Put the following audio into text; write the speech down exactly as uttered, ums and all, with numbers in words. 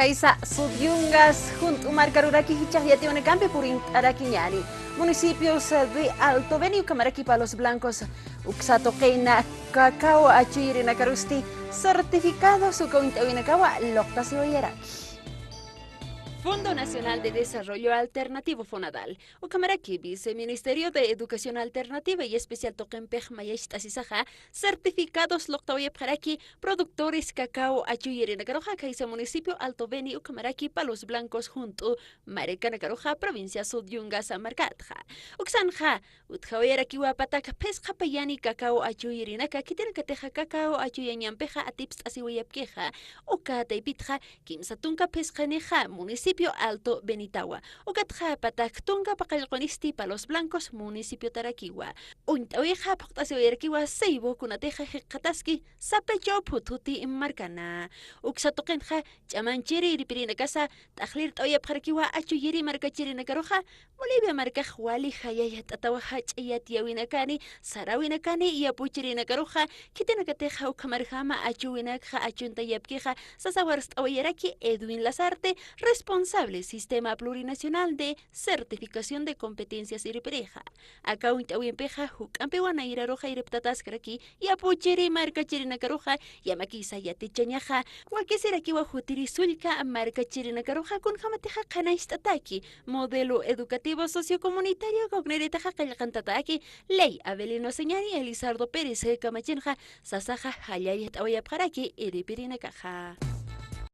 Kaysa suyungas junt'u markaruraki jichhax yatiwanakampi purint'arakiñäni. Municipios de Alto Beni ukhamaraki Palos Blancos uksa tuqina cacao achuyrinakarusti certificados uka uñt'äwinakawa luqtasiwayaraki. Fondo Nacional de Desarrollo Alternativo, FONADAL, ukhamaraki Viceministerio de Educación Alternativa y Especial tuqimpix mayacht'asisaxa certificados luqtawayapxaraki productores cacao achuyrinakaruxa kaysa municipio Alto Beni ukhamaraki Palos Blancos junt'u markanakaruxa provincia Sud Yungasa markatxa. Uksanxa utjawayarakiwa patak phisqa payani cacao achuyrinaka khitinakatixa cacao achuyañampixa atipst'asiwayapkixa. Uka taypitxa kimsa tunka phisqanixa municipio Alto Benitawa. Ukatxa patak tunka paqallqunisti Palos Blancos municipiotarakiwa. Uñt'äwixa phuqt'asiwayarakiwa Ceibo kunatixa jikxataski Sapecho Phuthuti markana. Uksa tuqinxa ch'amanchiri irpirinakasa t'aqlirt'awayapxarakiwa achuyiri markachirinakaruxa, Bolivia markax wali jayallt'atawa jach'a yatiyäwinakani, saräwinakani, yapuchirinakaruxa, khitinakatixa ukhamarjama achuwinakxa achuntayapkixa, sasawarst'awayaraki Edwin Lazarte, responsable Sistema Plurinacional de Certificación de Competencias irpirixa. Aka uñt'äwimpixa juk'ampiwa nayraruxa irptataskaraki, yapuchiri markachirinakaruxa, yamakisa yatichañaxa, wakisirakiwa jutiri sullka markachirinakaruxa kunjamatixa qhanañcht'ataki, modelo educativo sociocomunitario kawkniritaxa qillqantataki, ley Avelino Señani, Elizardo Pérez, kamachinxa, sasaxa jallallt'awayapxaraki irpirinakaxa.